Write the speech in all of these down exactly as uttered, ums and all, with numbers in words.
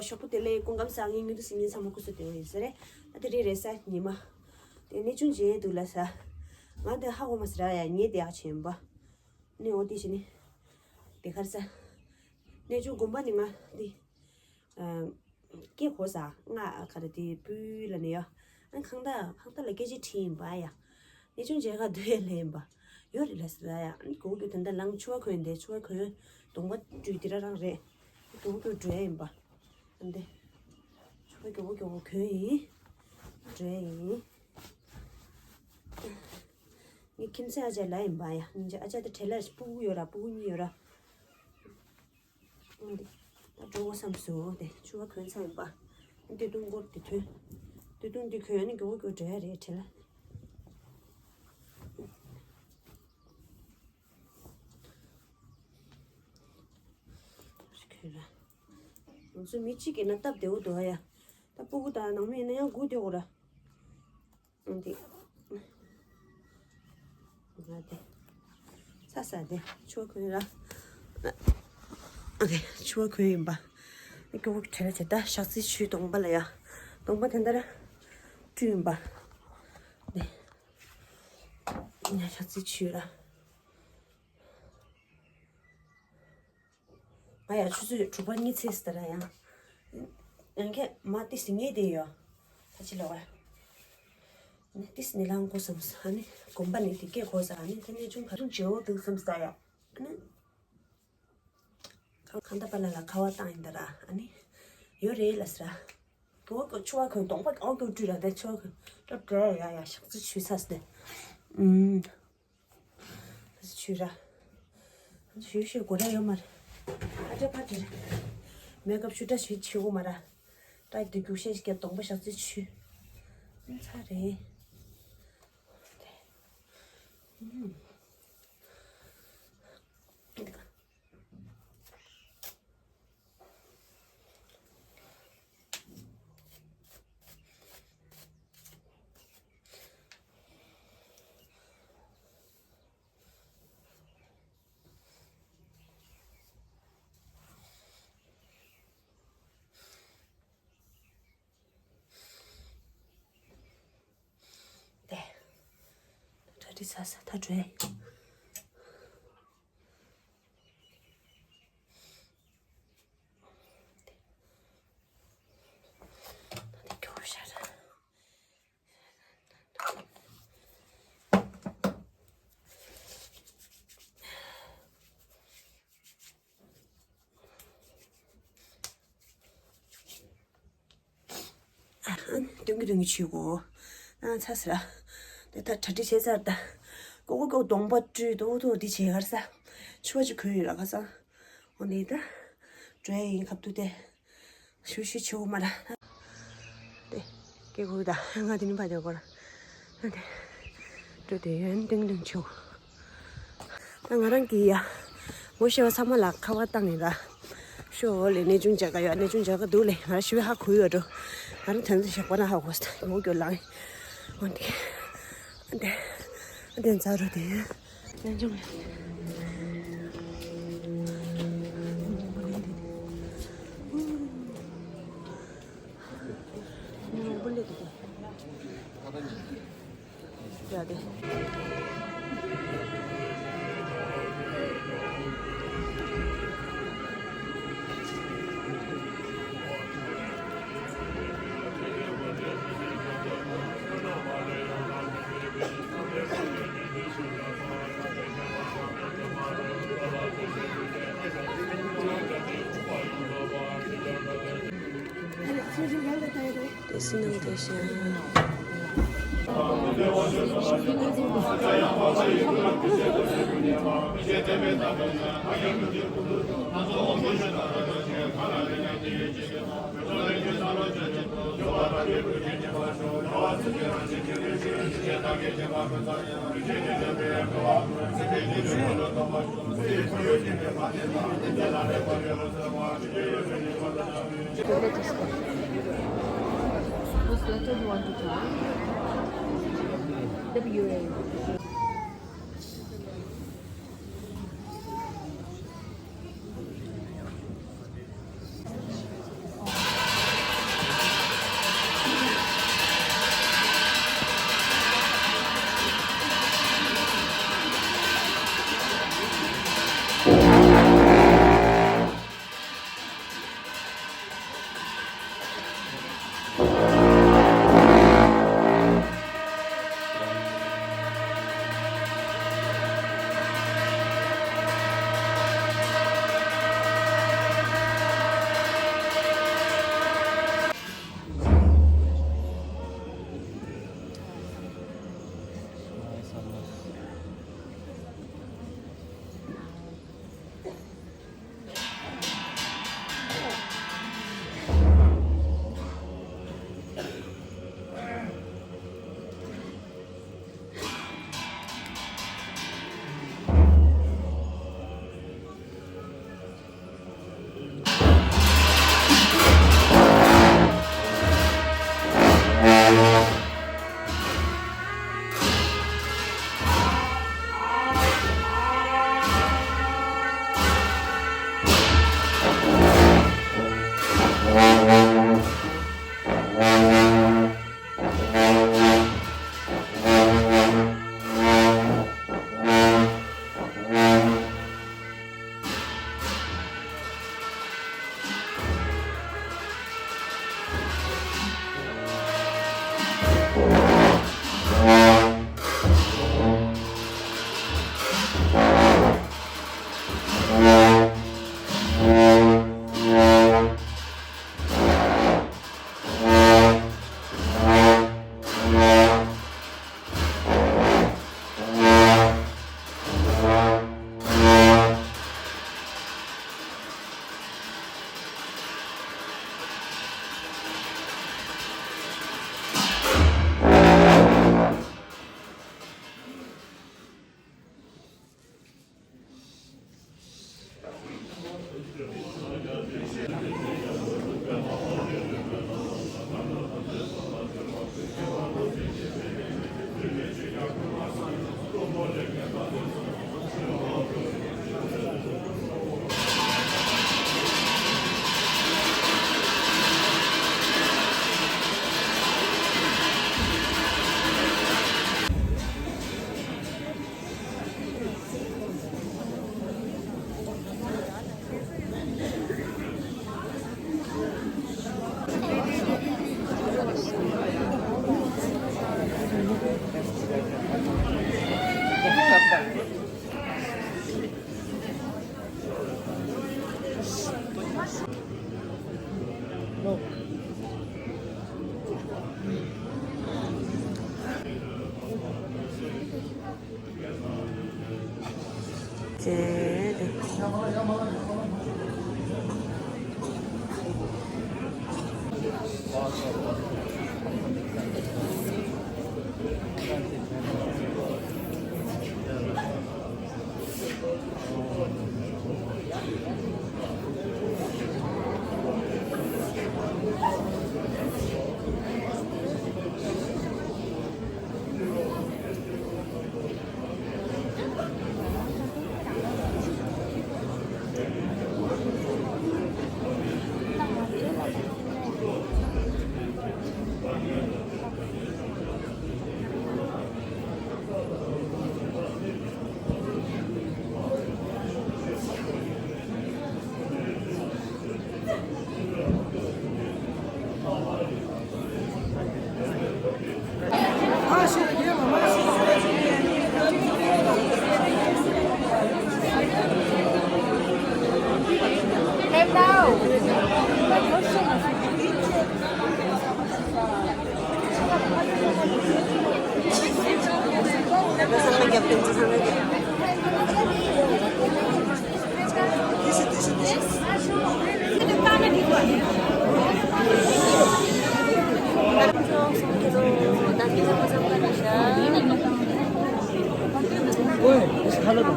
ཞོགས་པ་དེ་ལས་སྐུ་ཁམས་བཟང་། ངའི་ཉུང་དུ་སི་ཉིན་ཚང་མ་སྐུ་གཟུགས་བདེ་པོ་ཡིན་ས་རེད། ད་དེ་རིང་རེས་གཟའ་ཉི་མ། དེ་གནས་ཆུང་མཇལ་འདུག་ལ་ས། ང་དེ་ཧ་གོ་མ་སི་ར་ཡ་ངས་དེ་ཡག་ཆེན་པ། ནི་འོ་དེ་བཞིན་ནི། དེ་གར་ས། གནས་ཆུང་དགོན་པ་ནི་ང་དེ། སྐད་གོ་ས། ང་ག་རེ་དེ་སྤུས་ལ་ནི་ཡ། ཨ་ཁང་ད་ཁང་ད་ལ་སྐད་ཆ་དྲིས་ཡིན་པ་ཡ། གནས་ཆུང་མཇལ་ཁ་འདོད་ལེ་ཡིན་པ། ཡོད་རེད་ལ་ས་ཡ། ཨ་ནི་གོ་གི་དེ་འདྲ་ལང་ཆུ་བ་གོན་དེ་ཆུ་བ་གོན། གདོང་པ་བཀྲུས་དེ་ར་རང་རེད། གོ་གི་འགྲོ་ཡ་ཡིན་པ། འདི། ཆུ་བ་མགྱོགས་པོ་མགྱོགས་པོ་གྱོན་ཡིན། འགྲོ་ཡིན། ངའི་ཁྱིམ་མཚེས་ཨ་ཅག་ལ་ཡིན་པ་ཡ། ཨ་ཅག་དེ་བྲེལ་ལ་སྤུ་གུ་ཡོད་ར། སྤུ་གུ་གཉིས་ཡོད་ར། འདི། ད་འགྲོ་བསམ་སོང་དེ་ཆུ་བ་གྱོན་ཚར་ཡིན་པ། སྟོད་ཐུང་སྐོར་དེ་ཐོན། སྟོད་ཐུང་འདི་གྱོན་ནས་མགྱོགས་པོ་མགྱོགས་པོ་འགྲོ་ཡ་རེད་བྲེལ་ལ། ཁོས་ར། ང་ཚོ་མི་གཅིག་གིས་ན་སྟབས་བདེ་བོ་འདུག་ཡ། ད་སྤུ་གུ་དང་ནང་མི་ཡིན་ན་ཡང་སྒུག་བསྡད་དགོས་ར། འདི། ང་དེ། ས་ས་དེ་ཆུ་བ་གོན་ར། ཨ་དེ་ཆུ་བ་གོན་ཡིན་པ། མགྱོགས་པོ་བྲེལ་བྱས་ད་ཞག་རྩི་ཆུའི་གདོང་པ་ལ་ཡ། གདོང་པ་དེ་འདྲ་བཀྲུས་ཡིན་པ། དེ། ཞག་རྩི་ཆུ་ར། ང་ཡ་ཆུ་ཚོད་དྲུག་པ་གཉིས་ཚེས་ཟེར་ར་ཡང་། ཡང་ཁྱེད་མ་ཏིས་ངེས་དེ་ཡོད། ད་ཅི་ལོ་བ། ནི་ཏིས་ནི་ལང་གོ་སམ་ས་ནི་དགོན་པ་ནི་དེ་སྐད་གོ་ས་ནི་ད་ནི་ཅུང་ག་ཅུང་བྱེའུ་འདུག་སམ་ས་ཡ། ནི། གང་གང་ད་པ་ལ་ལ་ཁ་བ་བཏང་ཡིན་ད་ར་ཨ་ནི། ཡོད་རེད་ལ་ས་ར། དོ་གོ་ཆུ་བ་གོན་གདོང་པ་ཨོ་གོ་བཀྲུས་ར་དེ་ཆུ་བ་གོན་ཏོ་ཏོ་ཡ་ཡ་ཞག་རྩི་ཆུ་ས་སྟེ། ཨུམ། ཆུ་ར། ཞུ་ཞུ་གོ་ར་ཡོད་མ་རེད། ཨ་ཅག་ཕ་དེ་རེད། མེ་ཀབ་ཆུ་དྲ་ཞིག་ཆེ་གོ་མ་ར། ཏྲ་དུ་རྒྱུག་ཤེས་ཀྱི་གདོང་པ་ཞག་རྩི་ཆུ། ཚ་རེད། དེ། གྲ་སྒྲིག་ཚར་ས་ད་བྲོས། ད་དེ་སྐྱོར་བཞག་ར། སྟོན་གི་སྟོན་གི་བྱེད་གོ། ཨ་ཚ་ཟེར། དེ་ད་གྲ་སྒྲིག་བྱས་ཚར་ད། ཀོ་ཀོ་ཀོ་གདོང་པ་བཀྲུས་ཏོག་ཏོག་འདི་བྱེད་གར་ས། ཆུ་བ་ཅིག་གོན་ཡོད་ལ་ཁ་སང་། འོ་ནི་ད། འགྲོ་ཡ་ཡིན་ཁབ་ཏུ་དེ། ཞུ་ཞུ་ཆེ་བོ་མ་ར། དེ། སྐད་ཁུག་ད་ང་དེ་ནི་ཕ་ཇོ་གོ་ར། ཨ་དེ། འགྲོ་དེ་ཡོན་ཏིང་ཏིང་ཆེ་བོ། ད་ང་རང་གི་ཡ། ངོ་ཤེས་པ་ཚང་མ་ལ་ཁ་པར་བཏང་ཡིན་ར། ཤོ་ལེ་གནས་ཆུང་མཇལ་ཁ་ཡོད། གནས་ཆུང་མཇལ་ཁ་འདུག་ལེ། ང་རང་ཞུ་བའི་ཧ་གོ་ཡོད་འགྲོ། ང་རང་དོན་དུ་ཞག་པ་ན་ཧ་གོ་སྟེ་ངོ་སྐྱོ་ལང་། འོན་ཏེ། འདི། འདི་འཛའ་རུ་དེ། ལན་ཅུང་། Which letter do you want to try? W A.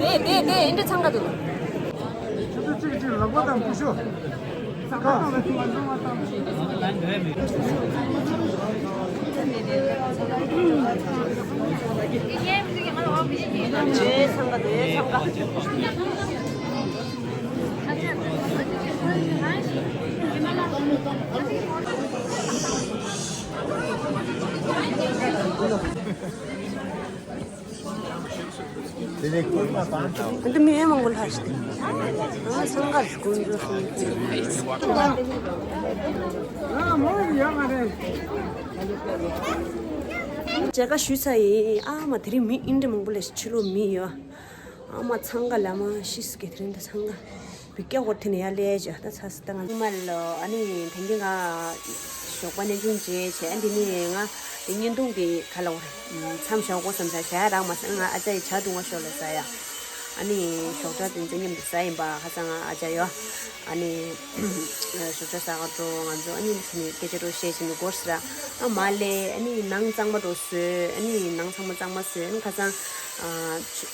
དེ་དེ་དེ་ཨིན་དྲ་ཚང་ག་འདུག་འདི་མི་ཨེ་མང་པོ་ལྷག་ཤི། ཨ་སང་གར་ཀུན་འཇུ་སོང་། མཇལ་ཁ་ཞུས་ཚར་ཡིན། ཨ་མ་དེ་རིང་མི་ཨིན་དྲ་མང་པོ་ལས་ཕྱི་ལོགས་མི་ཡོད། ཨ་མ་ཚང་ག་ལ་མ་ཤི་སི་གེ་དེ་རིང་ད་ཚང་ག་བི་ཀ་བོར་ཐེ་ནས་ཡར་སླེབས་བྱས་ད་ཚ་སི་ད་ང་ཉི་མ་ལོ་ཨ་ནི་དེང་གི་ང་ཞོགས་པ་གནས་ཆུང་བྱས་བྱས་ཨ་འདི་ནི་ང་དེ་བརྙན་ཐུང་གི་ག་ལ་བོར་མཚམས་བཞག་གོ་བསམ་ས་ཞག་རག་མ་སོང་ང་ཨ་ཅག་ཡི་ཇ་བཏུང་བ་ཤོག་ལ་ཟ་ཡ། ཨ་ནི་ཞོགས་ཇ་དེ་ཚོ་མཉམ་དུ་ཟ་ཡིན་པ་ཁ་སང་ང་ཨ་ཅག་ཡོད། ཨ་ནི་ཞོགས་ཇ་ཟ་ག་འགྲོ་ང་ཚོ་ཨ་ནི་ཕྱི་ནས་སྐད་ཆ་འགྲོ་བཤད་ཕྱི་ནས་སྒོར་ཟེར་ཨ་མ་ལས་ཨ་ནི་ནང་གཙང་མ་འགྲོ་བཟོས་ཨ་ནི་ནང་ཚང་མ་གཙང་མ་བཟོས་ཨ་ནི་ཁ་སང་ཨ་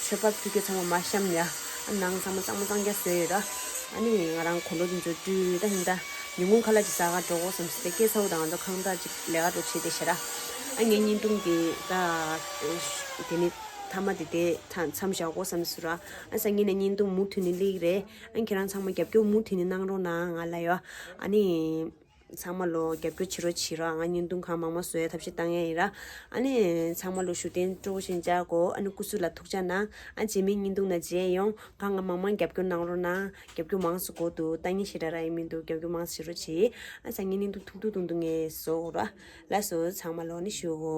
ཆོས་པ་ཕུལ་སྐྱོད་ཚང་མ་མ་བཤམས་ཡ། ཨ་ནང་ཚང་མ་གཙང་མ་གཙང་རྐྱང་བཟོས་ཡོད་ར། ཨ་ནི་ང་རང་གོ་ལོ་དེ་ཚོ་བཀྲུས་ད་ཡིན་ད་ཉིན་གུང་ཁ་ལག་ཅིག་ཟ་ག་འགྲོ་དགོས་བསམ་སྟེ་སྐད་ཚ་བོ་དང་ང་ཚོ་ཁང་ཐག་ཅིག་ལས་ཀ་འགྲོ་བྱེད་དེ་ཤ་ར། ཨ་ངའི་བརྙན་ཐུང་དེ་ད་དེ་ནི་མཐའ་མ་དེ་དེ་མཚམས་བཞག་དགོས་བསམ་ཟེར་ར། ཨ་སང་ཉིན་ནས་བརྙན་ཐུང་མུ་མཐུད་ནས་སླེབས་ཀྱི་རེད། ཨ་ཁྱེད་རང་ཚང་མ་རྒྱབ་སྐྱོར་མུ་མཐུད་ནས་གནང་རོགས་གནང་ང་ལ་ཡོད། ཨ་ནི་ཚང་མ་ལོ་རྒྱབ་སྐྱོར་བྱེད་རོགས་བྱེད་རོགས། ང་བརྙན་ཐུང་གང་མང་མང་བཟོ་ཡ་ཐབས་ཤེས་བཏང་ཡ་ཡིན་ར། ཨ་ནི་ཚང་མ་ལོ་བཞུགས་གདན་སྤྲོ་བོ་ཞིག་འཇགས་གོ་ཨ་ནི་སྐུ་གཟུགས་ལ་ཐུགས་ཅག་གནང་། ཨ་རྗེས་མའི་བརྙན་ཐུང་ནང་མཇལ་ཡོང་། གང་གང་མང་མང་རྒྱབ་སྐྱོར་གནང་རོགས་གནང་། རྒྱབ་སྐྱོར་མང་སུ་དགོས་འདུག་ལྟ་ཉན་ཞེ་དྲག་རག་ཡི་མི་འདུག་རྒྱབ་སྐྱོར་མང་སུ་བྱེད་རོགས་བྱེད། ཨ་སང་ཉིན་བརྙན་ཐུང་ཐུང་ཐུང་ཐུང་ངས་བཟོ་དགོས་ར། ལགས་སོ་ཚང་མ་ལོ་ནི་ཞུ་གོ